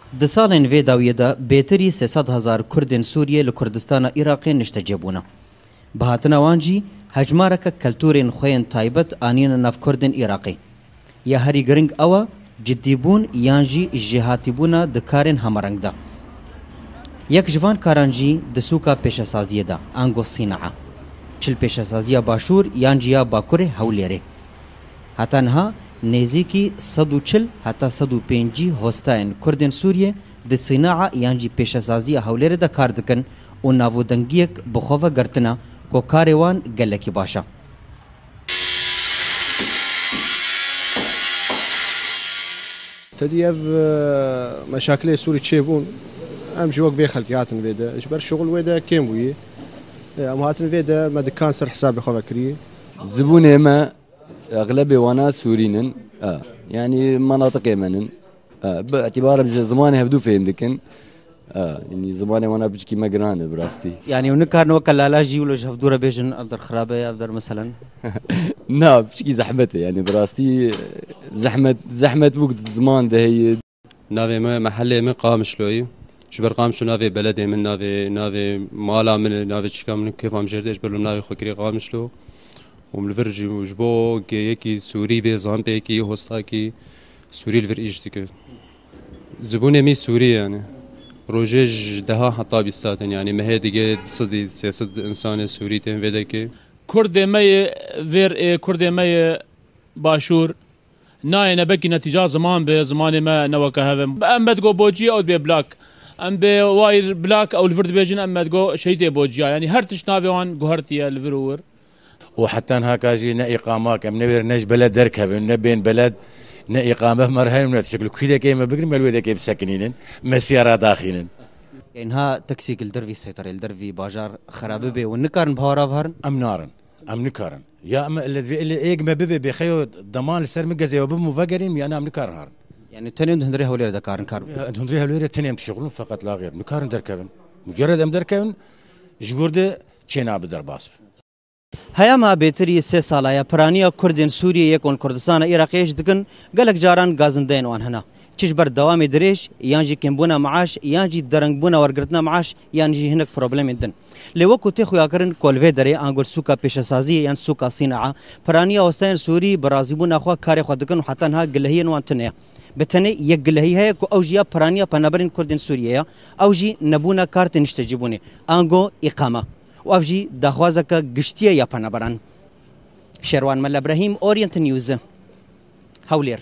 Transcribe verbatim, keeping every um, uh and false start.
Di salên vê dawiyê de bêtirî sê sed hezar Kurdên Sûriyê li Kurdistana Iraqê niştecê bûne. Bi hatina wan jî hejmareke keltûrên xwe yên taybet anîne nav Kurdên Iraqê. Ya herî giring ew e, ciddîbûn yan jî jêhatîbûna di karên hemereng de. Yek ji van karan jî di sûka pêşesaziyê de, ango sînaa, çi li pêşesaziya Başûr yan jî ya Bakurê Hewlêrê. Heta niha nêzîkî sed û çil heta sed û pêncî hostayên Kurdên Sûriyê di sînaa yan jî pêşesaziya Hewlêrê de kar dikin û navûdengiyek bi xwe ve girtine ku karê wan gelekî baş e. Tedî ev, e, meşakilê Sûrî çêbûn, em jî wek vê xelkê hatin vê de. Ji ber şixul wê de kêm bûyî. E, em hatin vê de, me dikan ser hesabê xwe vekirî. Zibûnê me, exlebê wana Sûrî nin. E, yanî menatiqê me nin. E, bi îtibara bi zimanê hevdû fêm dikin. E, yanî zimanê wana piçkî me giran e bi rastî. Yanî hûn nikarin weke lala jî wilo ji hevdû re bêjin, ev der xirab e, ev der meselen? Na, piçkî zehmet e, yanî bi rastî zehmet, zehmet bû ziman de heye. Navê me, mehelê me Qamişloyî. Ji ber Qamişlo navê beledê min, navê, navê mala min, navê çîka min, kêfa min jêr de, ji ber li navê xwe kirî Qamişlo. Û min li vir jî, ji bo ge-, yekî Sûrî bê, zanpêkî, hostakî Sûrî li vir îş dike. Zibûnê min Sûrî ye yani. Rojê ji deha heta bîsta tên yani. Mehê dige du sedî, sê sed insanê Sûrî tên vê dekê. Kurdê me yê vêr ê, Kurdê me yê Başûr. Nayê ne bekî netîca ziman be, zimanê me ne weke hev e. Em me digo bociyê, ew dibê blak. Em bê wayîr blak, ew li vir dibêjin, em me digo şehîdê bociya. Yanî her tişt navê wan guhertiye li vir û wir. û heta niha ka jî ne îqama kem, ne wêr, ne ji beled derkevin, ne bên beled, ne îqame me re hene, ne tiştek. Li kî dekê me bigirin, me li wê dekê bisekinînin, me siyara daxînin. Ê niha teksîk li dervî seyterê, li dervî bajar xerabi bê û nikarin bi hawara ve herin? Em narin. Em nikarin. Ya em li vê, li êg me bibe, bêxeyo deman li ser min gezê we bibim û vegerînim, ya ne em nikarin herin. Yani tenê di hundirê Hewlêrê de karin kar bikin? Ya, di hundirê Hewlêrê tenê em dişixulin, feqet la xêr. Nikarin derkevin. Mucerred em derkevin, ji gurdi çênabi derbas bi. Heyama bêtirî sê sala ye piraniya Kurdên Sûriyê yê ku li Kurdistana Iraqê îş dikin, gelek caran gazindeyên wan hene. Çi ji ber dewamê dirêj, yan jî kêmbûna meaş, yan jî derengbûna wergirtina meaş, yan jî hinek problemên din. Lê wekû tê xuyakirin ku li vê derê ango li sûka pêşesaziyê yan sûka sînaa, piraniya hostayên Sûrî bi razîbûna xwe karê xwe dikin û heta niha gilehiyên wan tune ye. Bi tenê yek gilehî heye ku ew jî ya piraniya penaberên Kurdên Sûriyê ye, ew jî nebûna kartên niştecîbûnê, ango îqame. Û ev jî daxwazeke giştî ye ya penaberan. Şerwan Mele Brehîm, Orient News, Hewlêr.